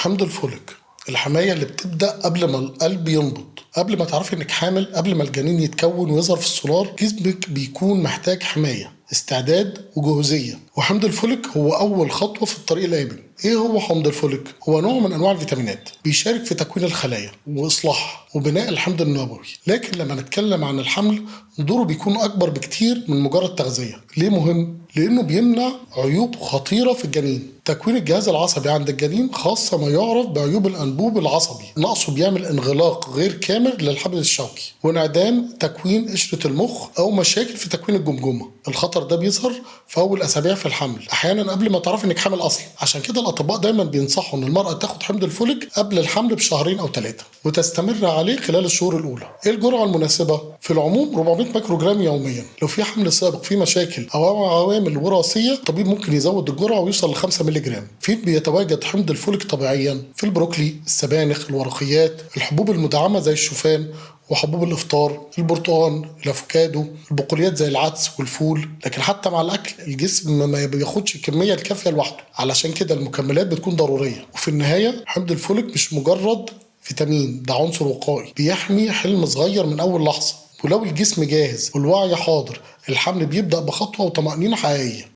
حمض الفوليك، الحماية اللي بتبدأ قبل ما القلب ينبض، قبل ما تعرفي انك حامل، قبل ما الجنين يتكون ويظهر في السونار، جسمك بيكون محتاج حماية، استعداد وجهوزية. وحمض الفوليك هو أول خطوة في الطريق الآمن. إيه هو حمض الفوليك؟ هو نوع من أنواع الفيتامينات بيشارك في تكوين الخلايا وإصلاحها وبناء الحمض النووي. لكن لما نتكلم عن الحمل دوره بيكون أكبر بكتير من مجرد تغذية. ليه مهم؟ لأنه بيمنع عيوب خطيرة في الجنين، تكوين الجهاز العصبي عند الجنين، خاصة ما يعرف بعيوب الأنبوب العصبي. نقصه بيعمل انغلاق غير كامل للحبل الشوكي وانعدام تكوين قشرة المخ أو مشاكل في تكوين الجمجمة. الخطر ده بيظهر في أول أسابيع في الحمل، أحيانا قبل ما تعرف إنك حامل أصلا. عشان كده الأطباء دايما بينصحوا إن المرأة تاخد حمض الفوليك قبل الحمل بشهرين أو 3 وتستمر عليه خلال الشهور الأولى. إيه الجرعة المناسبة؟ في العموم 400 ميكروجرام يوميا. لو في حمل سابق في مشاكل أو عوامل وراثية، الطبيب ممكن يزود الجرعة ويوصل ل 5 مللي جرام. فين بيتواجد حمض الفوليك طبيعيا؟ في البروكلي، السبانخ، الورقيات، الحبوب المدعمة زي الشوفان وحبوب الافطار، البرتقال، الافوكادو، البقوليات زي العدس والفول. لكن حتى مع الاكل الجسم ما بياخدش الكمية الكافيه لوحده، علشان كده المكملات بتكون ضرورية. وفي النهاية حمض الفوليك مش مجرد فيتامين، ده عنصر وقائي بيحمي حلم صغير من اول لحظة. ولو الجسم جاهز والوعي حاضر، الحمل بيبدأ بخطوة وطمأنينة حقيقية.